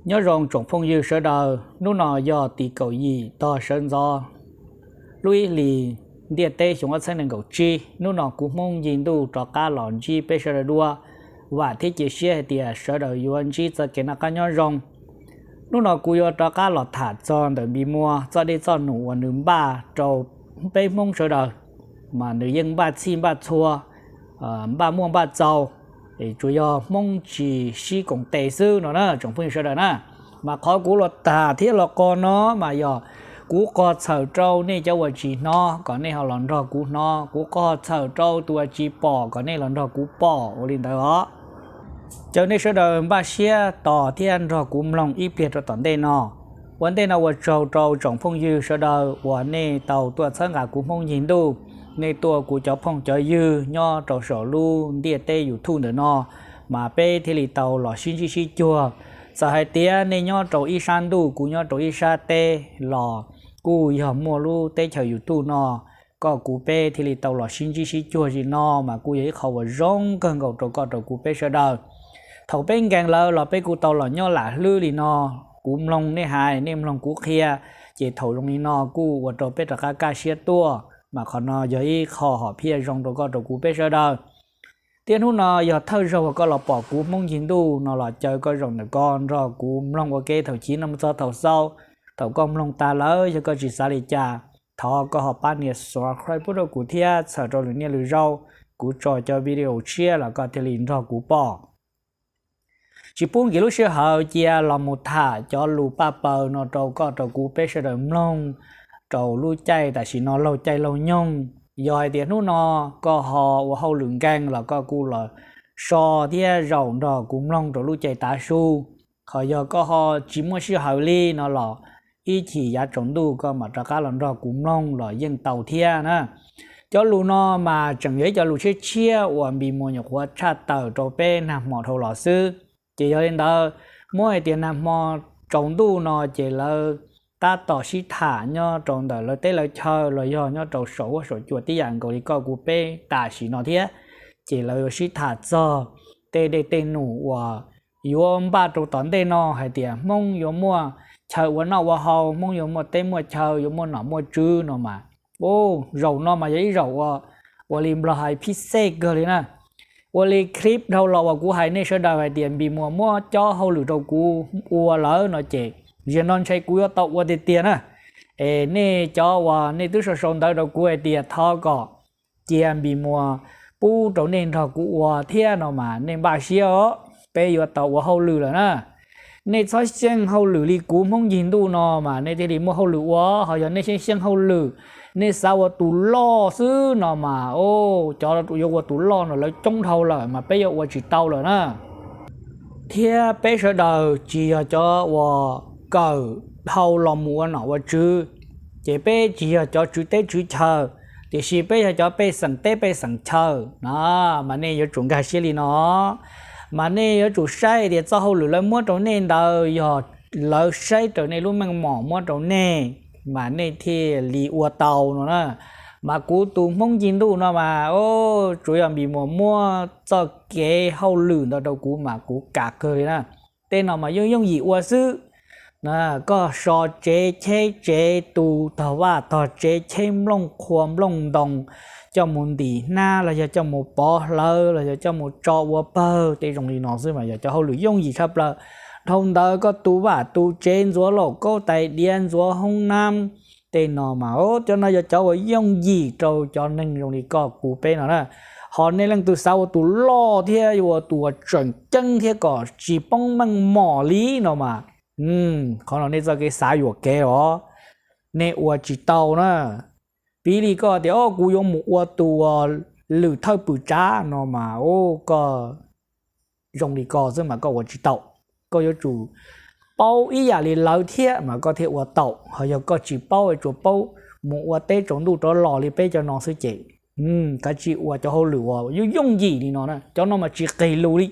Nyob zoo tsoom phooj ywg sawv daws, hnub no yog tim kaum yim tog sawv ntxov lub ib hlis ntiaj teb xyoo ob txhiab nees nkaum tsib. Hnub no kuv Hmoob Yig Ntuj rov qab los ntsib peb sawv daws dua. Vam thiab cia siab hais tias sawv daws yuav ntsib txoj kev noj qab nyob zoo. Hnub no kuv yuav rov qab los tham txog ntawm Npis Muas txoj dej txoj num uas nws npaj rau peb Hmoob sawv daws, mas nws yeej npaj txhij npaj txhua, npaj muaj npaj txaus, tsuas yog Hmoob tsis sib koom tes xwb no na tsoom phooj ywg sawv daws na. Mas qhov kuv los tham thiab los qog no mas yog kuv qog txhawm rau nej cov uas tsis hnov kom nej ho los nrog kuv hnov, kuv qog txhawm rau tus uas tsis pom kom nej los nrog kuv pom ua li ntawd os. Caw nej sawv daws npaj siab tos thiab nrog kuv mloog ib pliag rau tom ntej no. Ua ntej no ua tsaug rau tsoom phooj ywg sawv daws uas nej tau tuaj txhawb nqa kuv Hmoob Yig Ntuj, nej tuaj kuv cov phooj cov ywg nyob rau saum lub ntiaj teb YouTube ntawm no, mas peb thiaj li tau los sib ntsib sib cuag. Txawm hais tias nej nyob rau ib sab ntuj kuv nyob rau ib sab teb los kuj yog muaj lub teb chaws YouTube no, koj kuv peb thiaj li tau los sib ntsib sib cuag zim no mas kuj yog ib qho uas zoo kawg nkaus rau koj rau kuv peb sawv daws. Thaum peb nkees lawm los peb kuj tau los nyob lam hlwb li no, kuv mloog nej hais nej mloog kuv qhia, ces thaum zoo li no kuj ua rau peb rov qab kaj siab tuaj, mas qhov no yog ib qho hom phiaj zoo rau koj rau kuv peb sawv daws. Thiab hnub no yog thawj zaug uas koj los pom kuv Hmoob Yig Ntuj no los caw koj zaum ntawm ko nrog kuv mloog ua ke thaum chiv no mus txog thaum xaus. Thaum koj mloog tas lawm yog koj tsis xav li cas, thov koj ho pab nias subscribe pub rau kuv thiab txhawm rau lwm niaj lwm zaus kuv tso cov video tshiab los koj thiaj li nrog kuv pom. Tsis pub nkim lub sij hawm cia los mus tham cov lus paj paws no rau koj rau kuv peb sawv daws mloog rau lub caij tam sim no laug caij laug nyoog. Yog hais tias hnub no koj ho ua hauj lwm nkees los koj kuj los so thiab zaum nrog kuv mloog rau lub caij tav su. Qhov yog koj ho tsis muaj sij hawm li no los ib chim yav tsaus ntuj koj mam rov qab los nrog kuv mloog los yeej tau thiab na. Cov lus no mas tseem yog ib co lus tshiab tshiab uas Npis Muas nyuam qhuav tshaj tawm rau peb nag hmo dhau los xwb. Ces yog li ntawd, muab hais tias nag hmo tsaus ntuj no ces lawv tab tom sib tham nyob rau ntawm lawv teb lawv chaw los yog nyob rau saum huab saum cua tib yam nkaus li koj kuv peb tam sim no thiab. Ces lawv yuav sib tham txog tej dej tej num uas yuav npaj rau tom ntej no hais tias Hmoob yuav muaj chaw ua noj ua haus, Hmoob yuav muaj teb muaj chaw, yuav muaj nom muaj tswv no mas. Zaum no mas yog ib zaum ua li nplog hais phib xej kawg li na. Ua li clip dhau los uas kuv hais nej sawv daws hais tias Npis Muas muab cov hauj lwm rau kuv ua lawm no ces, zaum no ntshe kuv yuav tau ua tiag tiag na. Es nej cov uas nej twb sau sau ntawv rau kuv hais tias thov kom cia Npis Muas pub rau nej nrog kuv ua thiab no mas nej npaj siab os, peb yuav tau ua hauj lwm lawm na. Nej txhob xyeej hauj lwm li kuv Hmoob Yig Ntuj no mas nej thiaj li muaj hauj lwm ua, ho yog nej xyeej xyeej hauj lwm, nej xav ua tus loj xwb no mas, o, cov yuav ua tus loj no lawv coob dhau lawm mas peb yuav ua tsis tau lawm na. Thiab peb sawv daws tsis yog cov uas kawm dhau los mus ua nom ua tswv, ces peb tsis yog cov tswv teb tswv chaw, tiam sis peb yog cov pej xeem teb pej xeem chaw no, mas nej yuav tsum nkag siab li no. Mas nej yuav tsum saib tias txoj hauj lwm lawv muab rau nej ntawd yog lawv saib raws nej lub meej mom muab rau nej, mas nej thiaj li ua tau no na. Mas kuv tus Hmoob Yig Ntuj no mas, o, tsuas yog Npis Muas muab txoj kev hauj lwm ntawd rau kuv mas kuv kam kawg li na. Tej no mas yooj yooj yim ua xwb. Koj so tsev cheb tsev, tu tog vaj tog tsev, cheb nplooj qhua nplooj ntoo, coj mus ntim hnab los yog coj mus pov hlawv los yog coj mus tso ua pawg, tej zoo li no xwb mas yog cov hauj lwm yooj yim tshaj plaws. Dhau ntawd koj tu vaj tu tsev, ntxuav lauj kaub tais diav, ntxuav hoob nab, tej no mas cov no yog cov uas yooj yim rau cov neeg zoo li koj kuv peb no na. Ho nej leej twg xav ua tus loj thiab yuav ua tus uas tseem ceeb thiab kom tsis poob meej mom li no mas, qhov no nej txoj kev xav yuam kev os, nej ua tsis tau na. Piv li koj tias, o, kuv yuav mus ua tus uas lwm thawj pwm tsav no mas, o, koj zoo li ko xwb mas koj ua tsis tau. Koj yuav tsum paub ib yam li lawv thiab mas koj thiaj ua tau. Ho yog koj tsis paub, tsuas paub mus ua teb tsaus ntuj rov los li peb cov no xwb ces, kav tsij ua cov hauj lwm uas yooj yooj yim li no na. Cov no mas tsis qis lus li,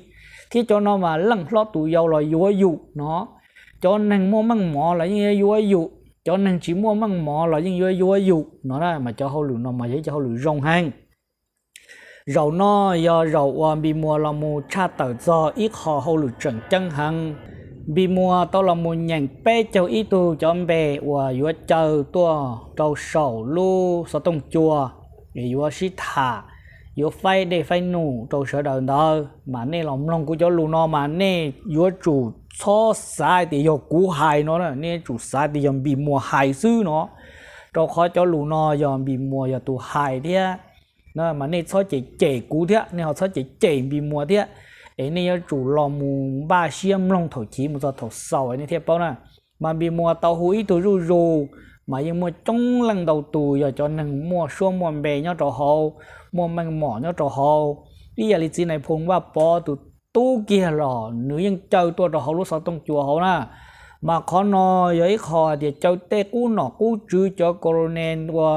thiab cov no mas leej hlob tus yau los yuav yus no. Cov neeg muaj meej mom los yeej yuav yuav yus, cov neeg tsis muaj meej mom los yeej yuav yuav yus no na. Mas cov hauj lwm no mas yog ib cov hauj lwm zoo heev. Zaum no yog zaum uas Npis Muas los mus tshaj tawm txog ib qho hauj lwm tseem ceeb heev, Npis Muas tau los mus nyeem peb caug ib tug cov npe uas yuav caw tuaj rau saum lub xov tooj cua es yuav sib tham, yuav faib dej faib num rau sawv daws ntawd. Mas nej los mloog kuv cov lus no mas nej yuav tsum txhob xav tias yog kuv hais no, nej yuav tsum xav tias yog Npis Muas hais xwb no, rau qhov cov lus no yog Npis Muas yog tus hais thiab. Mas nej txhob cem cem kuv thiab, nej ho txhob cem cem Npis Muas thiab, es nej yuav tsum los mus npaj siab mloog thaum chiv mus txog thaum xaus nej thiaj paub na. Mas Npis Muas tau hu ib tug zuj zus, mas yeej muaj coob leej ntau tus yog cov neeg muaj suab muaj npe nyob rau hauv, muaj meej mom nyob rau hauv. Ib yam li txiv Nais Phoo Vaj Pov tus tub kiag los nws yeej caw tuaj rau hauv lub xov tooj cua hauv na. Mas qhov no yog ib qho hais tias caw tej qub nom qub tswv, cov colonel ua,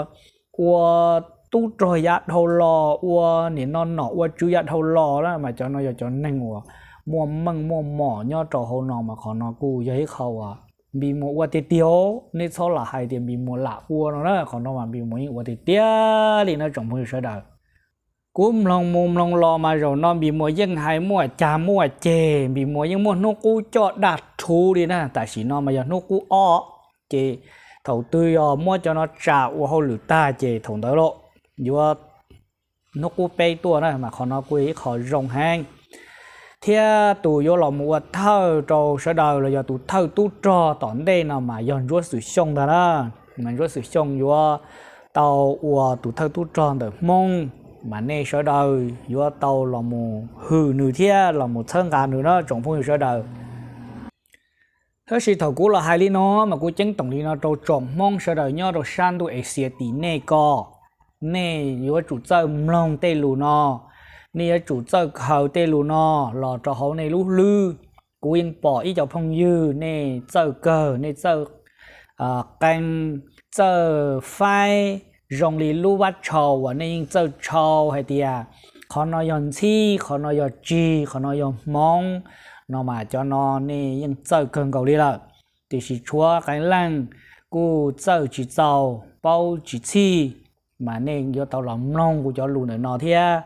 ua tub rog yav dhau los, ua nim no nom ua tswv yav dhau los na, mas cov no yog cov neeg uas muaj meej muaj mom nyob rau hauv no. Mas qhov no kuj yog ib qho uas Npis Muas ua tiag tiag, nej txhob lam hais tias Npis Muas lam ua no na, qhov no mas Npis Muas yeej ua tiag tiag li no tsoom phooj ywg sawv daws. Kuv mloog mus mloog los mas zaum no Npis Muas yeej hais muaj cag muaj ceg, Npis Muas yeej muaj hnub qub coj daj rhuv li na. Tam sim no mas yog hnub qub ob, ces thaum twg yog muab cov no tsam ua hauj lwm tag ces thaum ntawd los yuav hnub qub peb tuaj na, mas qhov no kuj yog ib qho zoo heev. Thiab tus yuav los mus ua thawj rau sawv daws los yog tus thawj tub rog tom ntej no mas yog Ntsuab Xwm Xyooj ntag na. Mas Ntsuab Xwm Xyooj yuav tau ua tus thawj tub rog ntawm Hmoob, mas nej sawv daws yuav tau los mus hwm nws thiab los mus txhawb nqa nws na tsoom phooj ywg sawv daws. Tab sis thaum kuv los hais li no mas kuv ceeb toom li no rau tsoom Hmoob sawv daws nyob rau sab ntuj Axias tim nej ko, nej yuav tsum txawj mloog tej lus no, nej yuav tsum txawj khaws tej lus no los rau hauv nej lub hlwb. Kuv yeej pom ib co phooj ywg nej txawj kawg, nej txawj qee, txawj faib zoo li lub vab tshau uas nej yeej txawj tshau hais tias qhov no yog ntxhib, qhov no yog tsig, qhov no yog hmoov no mas cov no nej yeej txawj kawg nkaus li lawm. Tiam sis tshuav qee leej kuj txawj tsis txaus, paub tsis txhij, mas nej yuav tau los mloog kuv cov lus ntawm no thiab.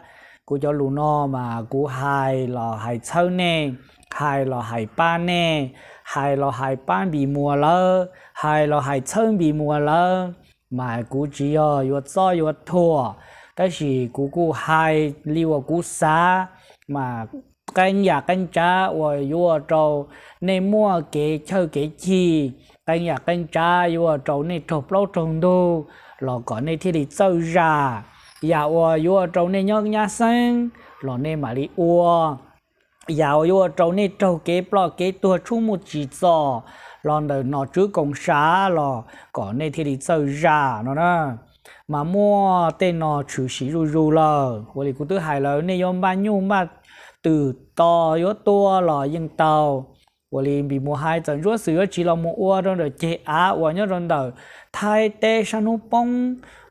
Kuv cov lus no mas kuv hais los hais txhawb nej, hais los hais pab nej, hais los hais pab Npis Muas lawv, hais los hais txhawb Npis Muas lawv, mas kuv tsis yog yuav txob yuav thuam, tab sis kuv kuj hais li uas kuv xav, mas qee yam qee tsav uas yuav ua rau nej muaj kev chawj kev chim, qee yam qee tsav yuav ua rau nej raug plaub raug ntug los kom nej thiaj li txawj zam, yam uas yuav ua rau nej nyob nyab xeeb los nej mam li ua, yam uas yuav ua rau nej raug kev ploj kev tuag tshub muaj tsim txom los ntawm nom tswv koom sav los kom nej thiaj li txawj zam no na. Mas muaj tej no tshwm sim zuj zus lawm, ua li kuv twb hais lawm, nej yuav npaj nyuj npaj twm tos yuav tua los yeej tau. Ua li Npis Muas hais, txawm Ntsuab Xwm yuav tsis los mus ua rau ntawm ceg av uas nyob rau ntawm Thaib teb sab hnub poob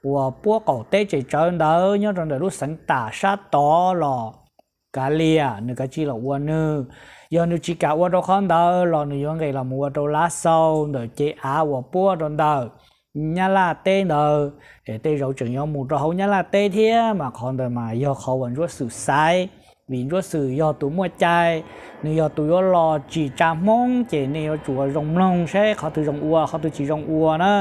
uas puab qaum teb tseem tsawv ntawd nyob rau ntawm lub xeev Tam sab tod los kav liam, nws kav tsij los ua nws. Yog nws tsis kam ua rau qhov ntawd los nws yuav nqis los mus ua rau Lav Xau ntawm ceg av uas puab rau ntawm Nyab Laj teb ntawd, es tej zaum tseem yuav mus rau hauv Nyab Laj teb thiab, mas qhov ntawd mas yog qhov uas Ntsuab Xwm xaiv, vim Ntsuab Xwm yog tus muaj cai, nws yog tus yuav los tsim tsa Hmoob, ces nej yuav tsum ua zoo mloog saib qhov twg zoo ua qhov twg tsis zoo ua na.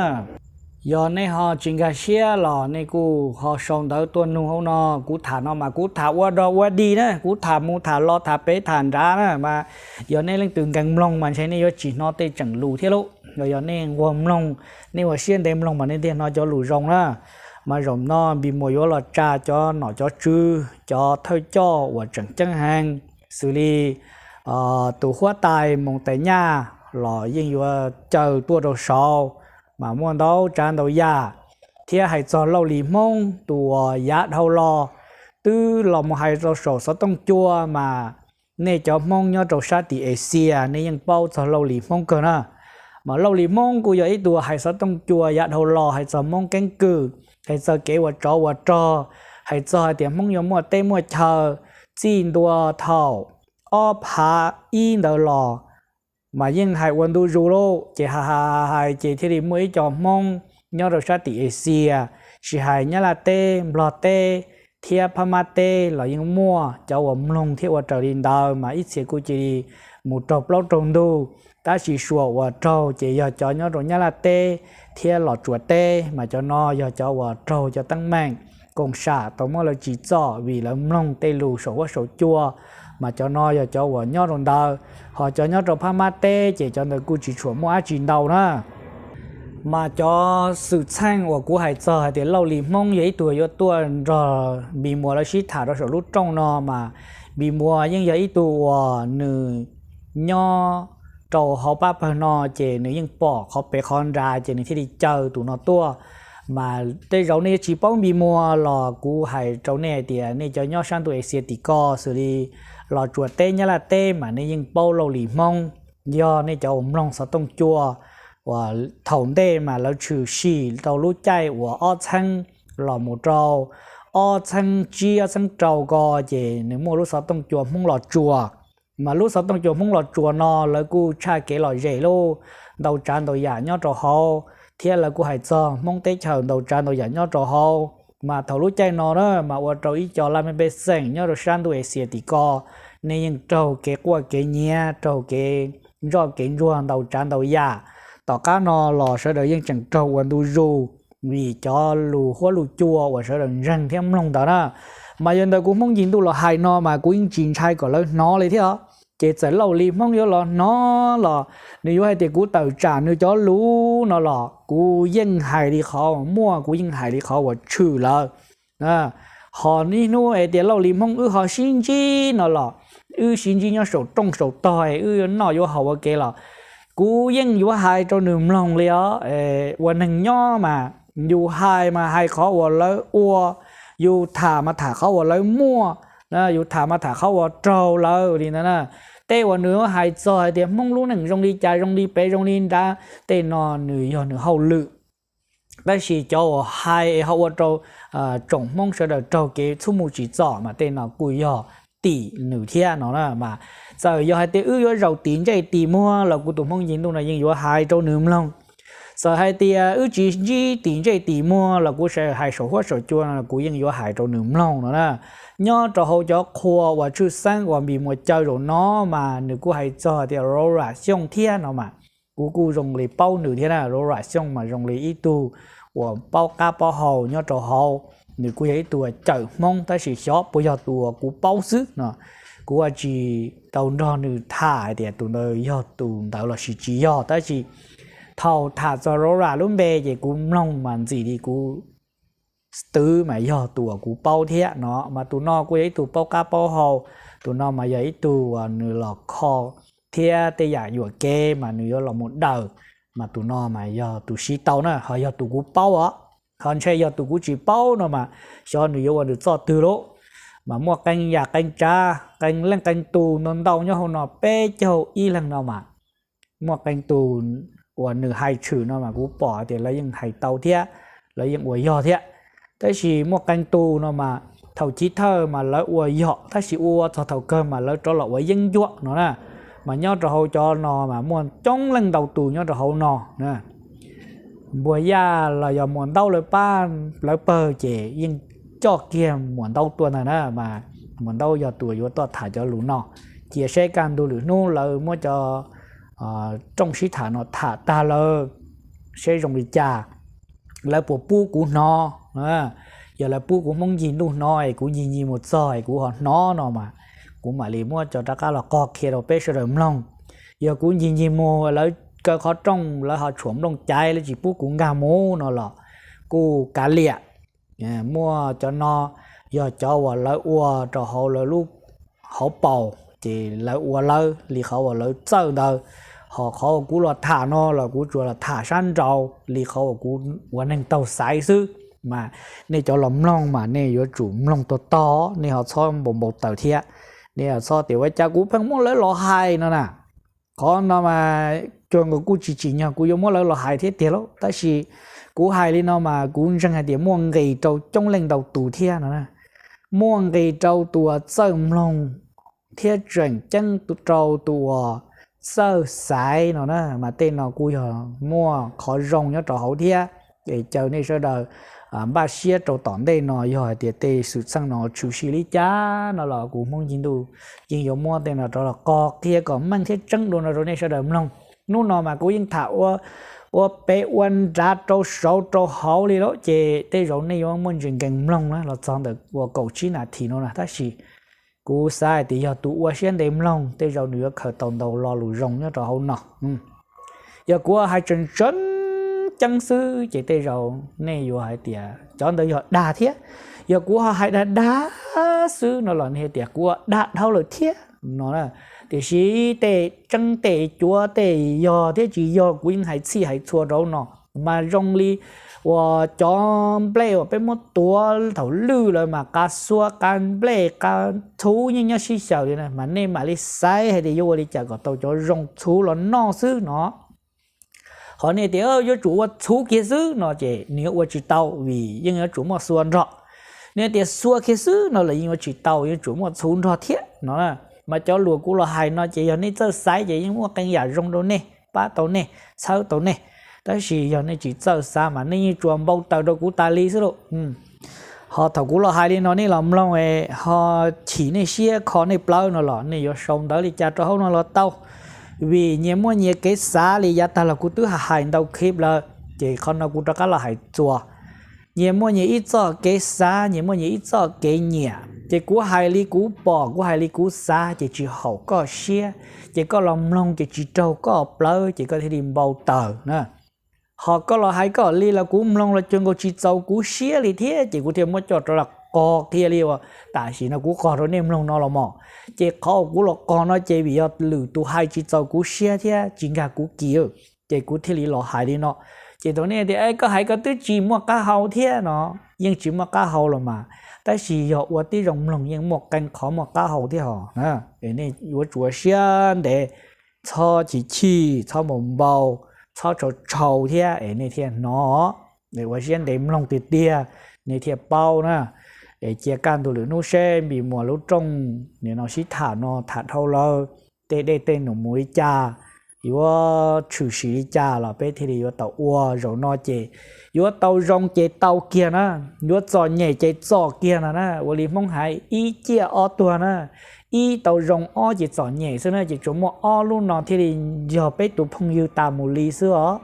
Yog nej ho tsis nkag siab los nej kuj ho sau ntawv tuaj nug hauv no. Kuv tham no mas kuv tham ua dog ua dig na, kuv tham mus tham los tham pem tham nrad na, mas yog nej leej twg nkees mloog mas ntshe nej yuav tsis hnov tej tseem lus thiab lauj. Yog nej nquag mloog, nej ua siab ntev mloog mas nej thiaj hnov cov lus zoo na. Mas zaum no Npis Muas yuav los tsa cov nom cov tswv, cov thawj coj uas tseem ceeb heev, xws li tus huab tais Moos Tais Nyaj los yeej yuav caw tuaj rau saud, mas muaj ntau tsav ntau yam. Thiab hais txog Lauj Lis Hmoob tus uas yav dhau los twb los mus hais rau saum xov tooj cua, mas nej cov Hmoob nyob rau sab tim Axias nej yeej paub txog Lauj Lis Hmoob kawg na. Mas Lauj Lis Hmoob kuj yog ib tug hais xov tooj cua yav dhau los hais txog Hmoob keeb kwm, hais txog kev ua tsov ua rog, hais txog hais tias Hmoob yuav muaj teb muaj chaw txij ntua thaum ob phav ib ntawd los, mas yeej hais ua ntu zus lauj. Ces hais hais hais ces thiaj li muaj ib co Hmoob nyob rau sab tim Axias, tsis hais Nyab Laj teb, Nplog teb thiab Phab Mab teb los yeej muaj cov uas mloog thiab ua raws li ntawd, mas ib txhia kuj cia li mus raug plaub raug ntug, tab sis suas uas raug ces yog cov nyob rau Nyab Laj teb thiab Los Tsuas teb, mas cov no yog cov uas raug cov teeb meem koom sam tau muab lawv tsim txom vim lawv mloog tej lus saum huab saum cua, mas cov no yog cov uas nyob rau ntawd. Ho cov nyob rau Phab Mab teb ces cov ntawd kuj tsis tshua muaj dab tsi ntau na. Mas cov xwm txheej uas kuv hais txog hais tias Lauj Lis Hmoob yog ib tug yuav tuaj nrog Npis Muas lawv sib tham rau saum lub rooj no mas Npis Muas yeej yog ib tug uas nws nyob rau hauv pab pawg no ces nws yeej pom qhov pem qhov nrad ces nws thiaj li caw tus no tuaj. Mas tej zaum nej tsis paub Npis Muas los kuv hais rau nej hais tias nej cov nyob sab ntuj Axias tim ko xws li Los Tsuas teb Nyab Laj teb mas nej yeej paub Lauj Lis Hmoob. Yog nej cov uas mloog xov tooj cua uas thaum ntej mas lawv tshwm sim rau lub caij uas ob txheeb los mus rau ob txheeb tsib ob txheeb rau ko ces nws muaj lub xov tooj cua Hmoob Los Tsuas. Mas lub xov tooj cua Hmoob Los Tsuas no lawv kuj tshaj kev lom zem lub ntau tsav ntau yam nyob rau hauv thiab lawv kuj hais txog Hmoob teb chaws ntau tsav ntau yam nyob rau hauv. Mas thaum lub caij no na mas ua rau ib co laj mej pej xeem nyob rau sab ntuj Axias tim ko nej yeej raug kev quaj kev nyiav, raug kev ntsoj kev ntsuag ntau tsav ntau yam. Tom qab no los sawv daws yeej tseem raug ua ntu zus vim cov lus huab lus cua uas sawv daws ntseeg thiab mloog ntawd na. Mas yog ntawm kuv Hmoob Ncig Ntuj los hais no mas kuv yeej tsis ntshai kom lawv hnov li thiab os. Ces txawm Lauj Lis Hmoob yuav los hnov los nws yuav hais tias kuv tawm tsam nws cov lus no los kuv yeej hais li qhov muaj, kuv yeej hais li qhov uas tshwm lawm. Ho niaj hnub es tias Lauj Lis Hmoob wb ho sib ntsib no los wb sib ntsib nyob saum rooj saum tog es wb yuav noj yuav haus ua ke los kuv yeej yuav hais rau nws mloog li os. Ua neeg nyob mas yus hais mas hais qhov uas lawv ua, yus tham mas tham qhov uas lawv muaj, yus tham mas tham qhov uas raug lawv li ntawd na. Tej uas nws hais txog hais tias Hmoob lub neej zoo li cas zoo li pem zoo li nrad tej no nws yog nws hauj lwm. Tab sis cov uas hais es ho ua rau tsoom Hmoob sawv daws raug kev txhub mus tsim txom mas tej no kuj yog tim nws thiab no na. Mas txawm yog hais tias wb yuav zaum tim ntsej tim muag los kuv tus Hmoob Ncig Ntuj no yeej yuav hais rau nws mloog. Txawm hais tias wb tsis ntsib tim ntsej tim muag los kuv hais saum huab saum cua no kuv yeej yuav hais rau nws mloog no na. Nyob rau hauv cov qhua uas tshwj xeeb uas Npis Muas caw zaum no mas nws kuj hais txog tias Rau Ram Xyooj thiab no mas kuv kuj zoo li paub nws thiab na. Rau Ram Xyooj mas zoo li ib tug uas paub qab paub hau nyob rau hauv, nws kuj yog ib tug uas cawm Hmoob tab sis xyov puas yog tus uas kuv paub xwb no. Kuv ua tsis tau nrog nws tham hais tias tus ntawd yog tus ntawd los sis tsis yog, tab sis thaum tham txog Rau Ram lub npe ces kuv mloog mas ntxim li kuv twv mas yog tus uas kuv paub thiab no. Mas tus no kuj yog ib tug paub qab paub hau, tus no mas yog ib tug uas nws los kho thiab tej yam yuam kev mas nws yuav los mus daws, mas tus no mas yog tus siv tau na, ho yog tus kuv paub os. Ho ntshe yog tus kuv tsis paub no mas xyov nws yuav ua nws txoj twg lauj. Mas muaj qee yam qee tsav qee leej qee tus ntau ntau nyob hauv no peb caug ib leeg no mas muaj qee tus uas nws hais tshwm no mas kuv pom tias lawv yeej hais tau thiab, lawv yeej ua yog thiab. Tab sis muaj qee tus no mas thaum chiv thawj mas lawv ua yog tab sis ua txog thaum kawg mas lawv rov los ua yeeb ncuab no na. Mas nyob rau hauv cov no mas muaj coob leej ntau tus nyob rau hauv no. Npuag Yaj los yog Muas Ntaub lawv pab lawv pawg ces yeej coj kiag Muas Ntaub tuaj ntag na. Mas Muas Ntaub yog tus yuav tuaj tham cov lus no. Cia seb kaj ntug lwm hnub lawv muab cov rooj sib tham no tham tag lawm seb zoo li cas, lawv puas pub kuv hnov. Yog lawv pub kuv Hmoob Ncig Ntuj hnov es kuv ncig ncig mus txog es kuv ho hnov no mas kuv mam li muab cov rov qab los qog qhia rau peb sawv daws mloog. Yog kuv ncig ncig mus lawv kaw qhov rooj lawv ho tshuam nplooj caiv lawv tsis pub kuv nkag mus no los kuj kav liam. Muaj cov no yog cov uas lawv ua rau hauv lawv lub hauv paus ces lawv ua lawv li qhov uas lawv txawj ntawd. Ho qhov uas kuv los tham no los kuv tsuas los tham sab nraud li qhov uas kuv ua neeg taug xaiv xwb. Mas nej cov los mloog mas nej yuav tsum mloog tog tog, nej ho txhob npau npau taws thiab. Nej ho txhob tias ua cas kuv pheej muab lawv los hais no na. Qhov no mas cuag nkaus kuj tsis tsim nyog kuv yuav muab lawv los hais thiab tiag lauj, tab sis kuv hais li no mas kuv ntseeg hais tias muaj nqis rau coob leej ntau tus thiab no na. Muaj nqis rau tus uas txawj mloog thiab tseem ceeb rau tus uas txawj xaiv no na, mas tej no kuj yog muaj qhov zoo nyob rau hauv thiab. Es caw nej sawv daws npaj siab rau tom ntej no yog hais tias tej xwm txheej no tshwm sim li cas no los kuv Hmoob Ncig Ntuj yeej yuav muab tej no rov los qog qhia kom meej thiab tseeb dua no rau nej sawv daws mloog. Hnub no mas kuv yeej tham ua pem ua nrad rau saud rau hauv li lawm ces tej zaum nej yuav muaj ntsis nkees mloog na los txog ntawm uas kaum tsib nas this no na, tab sis kuv xav hais tias yog tus ua siab ntev mloog tej zaum nws yuav khaws tau ntau lo lus zoo nyob rau hauv no. Yog kuv hais tseem tseeb ceeb xwb ces tej zaum nej yuav hais tias cov ntawd yog dag thiab. Yog kuv ho hais dag dag xwb no los nej tias kuv ua dag dhau lawm thiab no. Tiam sis tej tseeb tej cuav tej yog thiab tsis yog kuv yeej hais txhij hais txhua rau no, mas zoo li uas cov nplej uas peb muab tuav thaum lwj lawm mas qa xua qa nplej qa txhuv yeej nyob sib xyaw li na, mas nej mam li xaiv hais tias yuav ua li cas kom tau cov zoo txhuv los noj xwb no. Ho nej tias yuav tsum ua txhuv kiag xwb no ces nws yuav ua tsis tau vim yeej yuav tsum muaj xua nrog. Nej tias xua kiag xwb no los yeej yuav tsis tau, yuav tsum muaj txhuv nrog thiab no. Mas cov lus kuv los hais no ces yog nej txawj xaiv ces yeej muaj qee yam zoo rau nej, pab tau nej, txhawb tau nej. Tab sis yog nej tsis txawj xav mas nej yeej tsuas npau taws rau kuv tas li xwb lauj. Ho thaum kuv los hais li no nej los mloog ho chim nej siab kho nej plawv no los nej yuav sau ntawv li cas rau hauv no los tau. Vim nyias muaj nyias kev xav li yav tag los kuv twb hais ntau clip lawm ces qhov no kuv rov qab los hais txuas. Nyias muaj nyias ib txoj kev xav, nyias muaj nyias ib txoj kev nyiam, ces kuv hais li kuv pom, kuv hais li kuv xav ces tsis haum koj siab, ces koj los mloog ces tsis raug koj plawv ces koj thiaj li npau taws na. Ho koj los hais koj li los kuv mloog los cuag nkaus tsis txaus kuv siab li thiab ces kuv thiaj muab coj rov los qog qhia li uas tam sim no kuv qog rau nej mloog no los mas. Ces qhov uas kuv los qog no ces vim yog lwm tus hais tsis txaus kuv siab thiab tsis nkag kuv kis, ces kuv thiaj li los hais li no. Ces thaum nej tias koj hais koj twb tsis muaj qab hau thiab no, yeej tsis muaj qab hau los mas, tab sis yog ua tib zoo mloog yeej muaj qee qhov muaj qab hau thiab hos. Nej yuav tsum ua siab ntev, txhob chim chim, txhob npau npau, txhob tshau tshau thiab es nej thiaj hnov. Ua siab ntev mloog tiag tiag nej thiaj paub na. Es cia kaj ntug lwm hnub seb Npis Muas lub rooj nim no sib tham no tham dhau lawm, tej dej tej num mus li cas, yuav tshwm sim li cas los peb thiaj li yuav tau ua. Zaum no ces yuav tau zoo ces tau kiag na, yuav txom nyem ces txom kiag no na. Ua li Hmoob hais ib ciaj ob tuag na, ib tau zoo ob ces txom nyem xwb na, ces tsuas muaj ob lub no thiaj li yog peb tus phooj ywg tas mus li xwb os.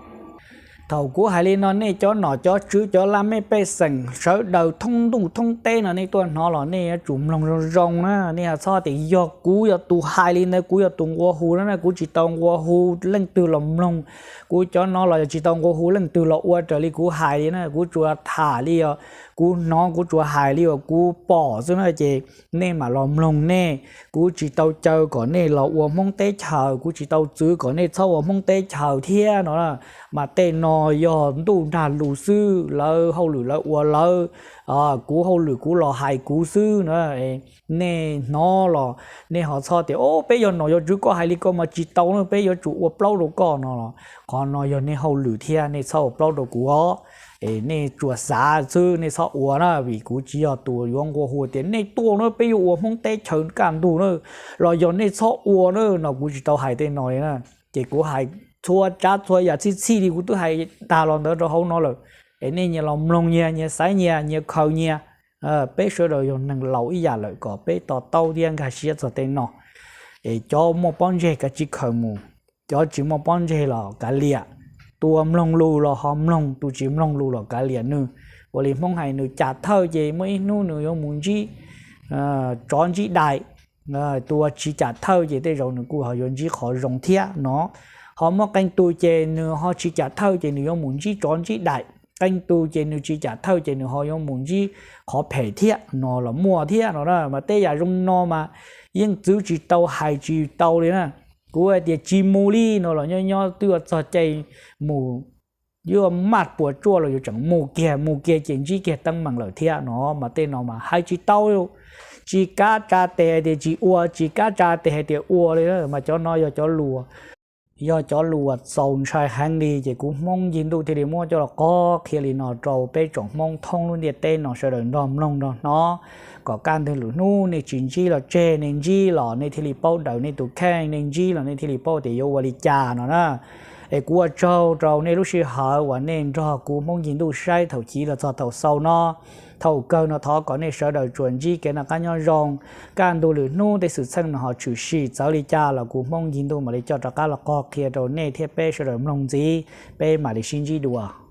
Thaum kuv hais li no nej cov nom cov tswv cov laj mej pej xeem sawv daws thoob ntuj thoob teb no nej tuaj hnov los nej yuav tsum mloog zoo zoo na, nej ho txhob tias yog kuv yog tus hais li ntawd, kuv yog tus nqua hu na, kuv tsis tau nqua hu leej twg los mloog. Kuv cov no los yog tsis tau nqua hu leej twg los ua raws li kuv hais li na, kuv tsuas tham li os, kuv hnov kuv tsuas hais li uas kuv pom xwb na, ces nej mam los mloog nej. Kuv tsis tau caw kom nej los ua Hmoob teb chaws, kuv tsis tau txwv kom nej txhob ua Hmoob teb chaws thiab no. Mas tej no yog ntuj nrag lus xwb, lawv hauj lwm lawv ua lawv, kuv hauj lwm kuv los hais kuv xwb na. Nej hnov los nej ho txhob tias o peb yog nom yog tswv koj hais li ko mas tsis tau na, peb yuav tsum ua plaub rau koj no los qhov no yog nej hauj lwm thiab nej txhob ua plaub rau kuv os. Es nej tsuas xav xwb nej txhob ua na, vim kuv tsis yog tus yuav nqua hu tias nej tuaj na peb yuav ua Hmoob teb chaws kaj ntug na, los yog nej txhob ua na no kuv tsis tau hais tej no li na. Ces kuv hais txhua tsav txhua yam txhij txhij li kuv twb hais tag los ntawd rau hauv no lawm. Es nej nyias los mloog nyias, nyias xaiv nyias, nyias khaws nyias. Peb sawv daws yog neeg laus ib yam lawm kom peb to taub thiab nkag siab txog tej no. Es cov muaj pob ntseg kav tsij khaws mus, cov tsis muaj pob ntseg los kav liam. Tus uas mloog lus los ho mloog, tus tsis mloog lus los kav liam nws. Ua li Hmoob hais nws cam thawj ces muaj ib hnub nws yuav mus ntsib tsov ntsib dais. Tus uas tsis cam thawj ces tej zaum nws kuj ho yuav ntsib qhov zoo thiab no. Ho muaj qee tus ces nws ho tsis cam thawj ces nws yuav mus ntsib tsov ntsib dais. Qee tus ces nws tsis cam thawj ces nws ho yuav mus ntsib qhov phem thiab no los muaj thiab no na. Mas tej yam zoo no mas yeej txwv tsis tau hais tsis tau li na. Kuv hais tias tsis mus li no los nyob nyob twb yuav txog caij mus, yuav maj puas tsuaj los yuav tseem mus kiag, mus kiag ces ntsib kiag teeb meem lawm thiab no. Mas tej no mas hais tsis tau, tsis kav tsa tes hais tias tsis ua, tsis kav tsa tes hais tias ua li. Mas cov no yog cov lus, yog cov lus uas txaus ntshai heev li. Ces kuv Hmoob Ncig Ntuj thiaj li muab coj los qog qhia li no rau peb tsoom Hmoob thoob lub ntiaj teb no sawv daws nrog mloog nrog hnov, kom kaj ntug lwm hnub nej tsis ntsib los tseg, nej ntsib los nej thiaj li paub daws nej tus kheej, nej ntsib los nej thiaj li paub tias yuav ua li cas no na. Es kuv ua tsaug rau nej lub sij hawm uas nej nrog kuv Hmoob Ncis Ntuj saib thaum chiv los txog thaum xaus no. Thaum kawg no thov kom nej sawv daws tsuas ntsib kev noj qab nyob zoo, kaj ntug lwm hnub tej xwm txheej no ho tshwm sim txawv li cas los kuv Hmoob Ncis Ntuj mam li coj rov qab los qog qhia rau nej thiab peb sawv daws mloog ntxiv, peb mam li sib ntsib dua.